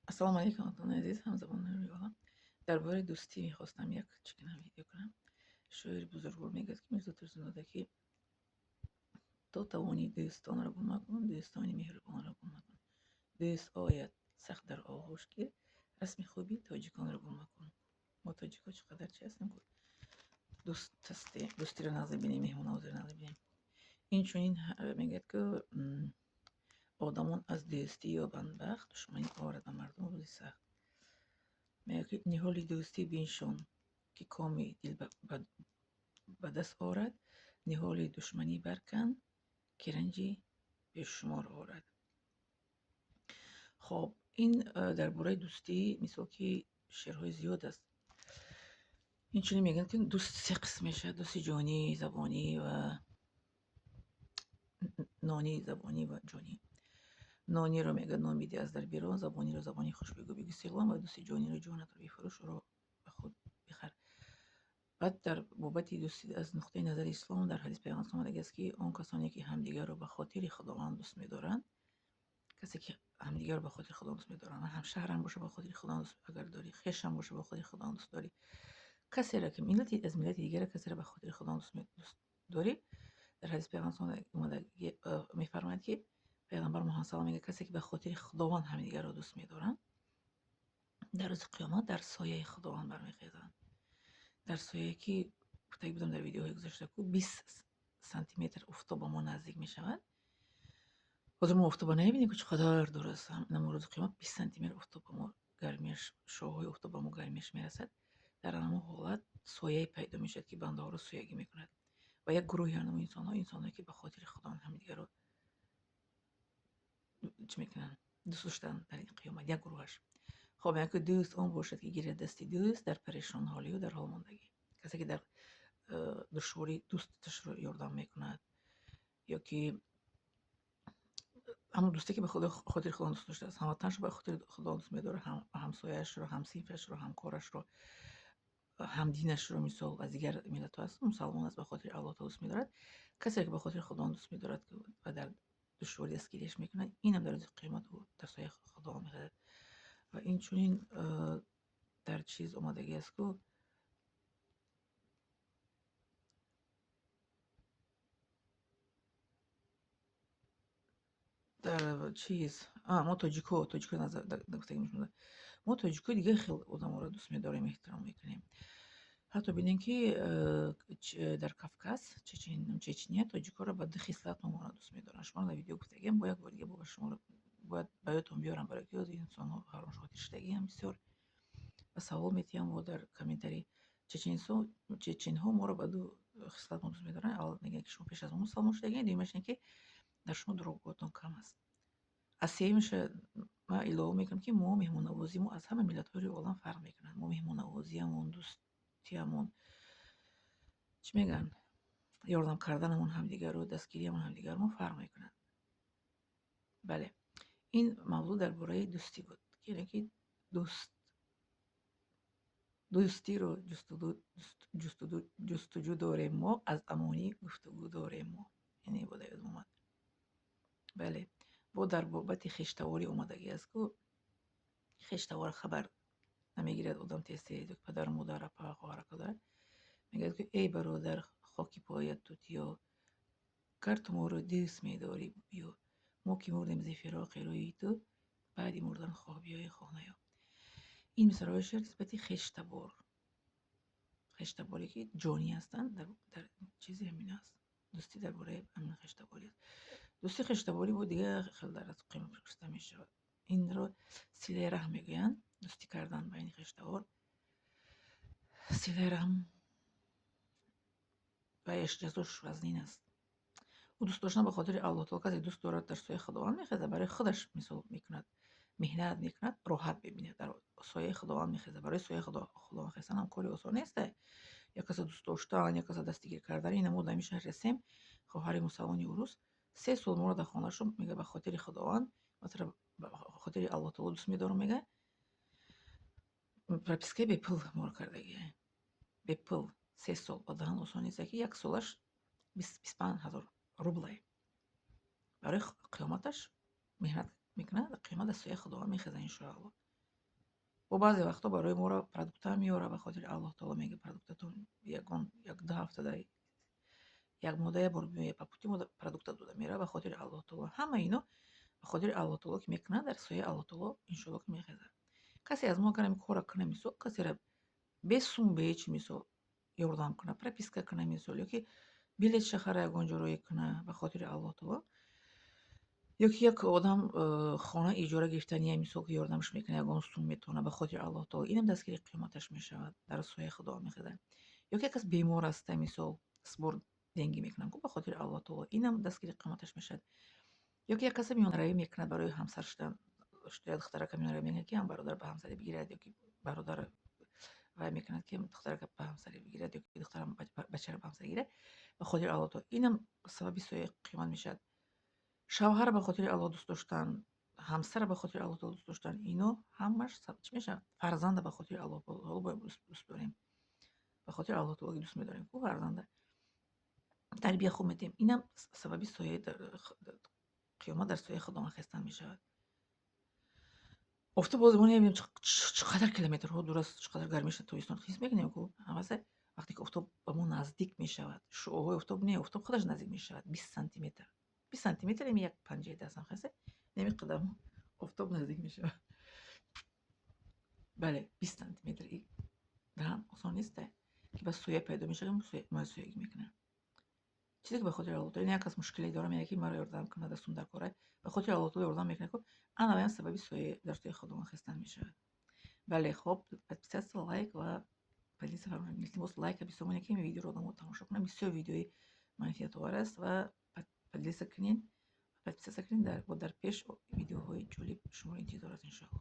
Ассалому алайкум, ватанони азиз, ҳамзабонони рӯи олам. Дар бораи дӯстӣ мехостам як чӣ кунам, видео кунам. Шоири бузургвор мегӯяд, ки Мирзо Турсунзода, ки то тавонӣ дӯстонро гум макун, дӯстони меҳрубонро гум макун. Дӯст ояд, сахт дар оғӯш гир, расми хуби тоҷиконро гум макун. Мо тоҷикҳо чӣ қадар чи ҳастем, дӯст ҳастем, дӯстиро нағз бинем, меҳмоннавозиро нағз бинем. Инчунин мегӯяд, ки одамон аз дӯстӣ ёбанд бахт, душманӣ орад ба мардум рӯзи сахт. Мегӯяд, ки ниҳоли дӯстӣ биншон, ки коми дил ба даст орад, ниҳоли душманӣ баркан, ки ранҷи бешумор орад. Хоб, ин дар бораи дӯстӣ, мисол ки шеърҳои зиёд аст. Инчунин мегӯянд, ки дӯст се қисм мешавад: дӯсти ҷонӣ, забонӣ ва нонӣ, забонӣ ва ҷонӣ. Нониро мегӯяд нон бидеҳ аз дар берун, забониро забони хуш бигӯ, бигӯ сиғлон, ва дӯсти ҷониро ҷонатро бифурӯш, ӯро ба худ бихар. Баъд дар бобати дӯстӣ аз нуқтаи назари ислом дар ҳадис пайғамбар омадагиаст, ки он касоне ки ҳамдигарро ба хотири Худованд дӯст медоранд, касе ки ҳамдигарро ба хотири Худованд дӯст медоранд, ҳамшаҳрам боша ба хотири Худованд дӯст агар дорӣ, хешам боша ба хотири Худованд дӯст дорӣ, касеро ки миллати аз миллати дигара касеро ба хотири Худованд дӯст дорӣ, дар ҳадис пайғамбар омадаги мефармояд, ки пайғамбар Муҳаммад саллаллоҳу мегӯяд, касе ки ба хотири Худованд ҳамдигарро дӯст медоранд, дар рӯзи қиёмат дар сояи Худованд бармехезанд. Дар сояе ки гуфтагӣ будам дар видеоҳои гузашта, ку 20 сантиметр офтоб ба мо наздик мешавад. Ҳозир мо офтобро намебинем, ки чӣ қадар дур аст. Намо рӯзи қиёмат 20 сантиметр офтоб ба мо гармиаш, шоҳҳои офтоб ба мо гармиаш мерасад. Дар ҳамон ҳолат сояе пайдо мешавад, ки бандаҳоро соягӣ мекунад. Ва як гурӯҳи ҳамон инсонҳо, инсонҳое ки ба хотири Худованд ҳамдигарро чӣ мекунанд, дӯст доштанд дар ин қиёмат, як гурӯҳаш. Хоб, мегӯяд, ки дӯст он бошад, ки гирад дасти дӯст дар парешонҳолию дар ҳолмондагӣ. Касе ки дар душворӣ дӯсташро ёрдам мекунад, ё ки ҳамон дӯсте ки ба хотири Худо дӯст доштааст, ҳамватанашро ба хотири Худо дӯст медорад, ҳамсояашро, ҳамсинфашро, ҳамкорашро, ҳамдинашро, мисол аз дигар миллатҳо аст, мусалмон аст, ба хотири Аллоҳ таоло дӯст медорад. Касе ки ба хотири Худо дӯст медорад ва дар душворӣ дастгириаш мекунад, инам дар рӯзи қиёмат ӯ дар сояи Худо мехезад. Ва инчунин дар чиз омадагӣ аст, ку дар чиз мо тоҷикҳо, тоҷикҳо гуфтагӣ мешавад, мо тоҷикҳо дигар хел одаморо дӯст медорем, эҳтиром мекунем. Ҳатто бинем, ки дар Кавказ, Чечения тоҷикҳоро ба ду хислат моро дӯст медоранд. Шуморо дар видео гуфтагиам, бо як бор дига бо шуморо бояд ба ёдтон биёрам, барои ки ҳозир инсонҳо ҳаромшохотир шудагиам бисёр ва савол метиҳам во дар комментарий. Чеченҳо моро ба ду хислат мо дӯст медоранд. Аввал мегӯянд, ки шумо пеш аз мо мусалмон шудагиед, дуюмаш ин ки дар шумо дурӯғгӯятон кам аст. Аз сеюмаша ман илова мекунам, ки мо меҳмоннавозии мо аз ҳама миллатҳои рӯи олам фарқ мекунад. Мо меҳмоннавозиамон, дӯстиамон, чӣ мегӯянд, ёрдам карданамон ҳамдигару дастгириамон ҳамдигармо фарқ мекунад. Бале, ин мавзӯъ дар бораи дӯстӣ буд, яъне ки дӯстиро ҷустуҷӯ дорем мо, аз амонӣ гуфтугӯ дорем мо. Яъне бо дар ёдам омад. Бале, бо дар бобати хештаворӣ омадагӣ аст, ку хештавора хабар намегирад одам тез-тез, падару модар, апа, хоҳар, ака дорад. Мегӯяд, ки эй бародар, хоки поят тутиё, гар ту моро дӯст медорӣ биё, мо ки мурдем зи фироқи рӯи ту, баъди мурдан хоҳ биёӣ, хоҳ наё. Ин мисраъҳои шеър нисбати хештабор, хештаборе ки ҷонӣ ҳастанд, дар чизи ҳамин аст. Дӯстӣ дар бораи ҳамин хештаборӣ аст. Дӯсти хештаборӣ бо дигар хел дар аз қиёмат пурсида мешавад. Инро силаи раҳм мегӯянд. Дӯстӣ кардан байни хештабор, силаи раҳм ваяш ҷазош вазнин аст. Ӯ дӯст доштан ба хотири Аллоҳ таоло, касе дӯст дорад дар сояи Худованд мехезад, барои худаш мисол мекунад, меҳнат мекунад, роҳат мебинад, дар сояи Худованд мехезад. Барои сояи Худованд хезан ҳам кори осон нест. Як каса дӯст доштан, як каса дастгирӣ кардан. Ина мо дар ҳамин шаҳр расем, хоҳари мусалмони урус 3 сол моро дар хонаашон мега, ба хотири Худованд, масалан ба хотири Аллоҳ таоло дӯст медорам, мега, пропискаи бепул моро кардагия. Бепул 3 сол. Ба даҳан осон нест, ки як солаш 25 000 рублай. Барои қиёматаш меҳнат мекунад, қиёмат дар сояи Худованд мехезад, иншоаллоҳ. Бо баъзе вақтҳо барои моро продукта меорад, ба хотири Аллоҳ таоло мега, продуктатон ягон як-ду ҳафтада, як моҳда як бор меояд, по пути мо продукта дода меравад, ба хотири Аллоҳ таоло. Ҳама ино ба хотири Аллоҳ таоло ки мекунад, дар сояи Аллоҳ таоло иншоалло ки мехезад. Касе аз мо агар ҳамин корро кунад, мисол, касеро бе сум, бе ҳеҷ, мисол, ёрдам кунад, прописка кунад, мисол, ё ки билетша хара, ягон ҷо роя кунад, ба хотири Аллоҳ таоло, ё ки як одам хона иҷора гирифтания, мисол, ки ёрдамаш мекунад, ягон сум метавонад, ба хотири Аллоҳ таоло, инам дастгири қиёматаш мешавад, дар сояи Худо мехезад. Ё ки як кас бемор аста, мисол, сбор деньги мекунад ба хотири Аллоҳ таоло, инам дастгири қиёматаш мешавад. Ё ки як касе миёнаравӣ мекунад барои ҳамсар шудан, як духтарака миёнаравӣ мекунад, ки ҳам бародар ба ҳамсарӣ бигирад, ё ки бародар вай мекунад, ки духтарака ба ҳамсарӣ бигирад, ё ки духтарам бачаро ба ҳамсарӣ гирад, ба хотири Аллоҳ таоло, инам сабаби сояи қиёмат мешавад. Шавҳарро ба хотири Аллоҳ дӯст доштан, ҳамсарро ба хотири Аллоҳ таоло дӯст доштан, ино ҳамаш чӣ мешавад? Фарзанда ба хотири Аллоҳ таоло бояд дӯст дорем, ба хотири Аллоҳ таоло дӯст медорем ку фарзанда, тарбия хуб медиҳем, инам сабаби сояи қиёмат, дар сояи Худованд хестан мешавад. Офтоб боз мо намебинем, чӣ қадар километрҳо дур аст, чӣ қадар гармиша тобистон ҳис мекунем ку. Ҳавасе вақте ки офтоб ба мо наздик мешавад, шуоҳои офтоб не, офтоб худаш наздик мешавад, 20 сантиметр, 20 сантиметр, ами як панҷаи дастам хасе, неми қадам офтоб наздик мешавад. Бале, 20 сантиметр даҳан осон нест, ки ба соя пайдо мешавад, моя соягӣ мекунад. Чизе ки ба хотири Аллоҳ таоло, як кас мушкиле дорам, яке маро ёрдам кунад, дастум дар кора, ба хотири Аллоҳ таоло ёрдам мекунад ку, ана ваям сабаби соя, дар сояи Худованд хестан мешавад. Бале, хоб, подписаться, лайк ва поделиться фаромӯш. Илтимос, лайка бисёр монед, ки ин видеоро одамо тамошо кунанд. Бисёр видеои манфиатовар аст ва поделиться кунед, подписаться кунед, дар пеш видеоҳои ҷолиб шуморо интизор аст, иншоалло.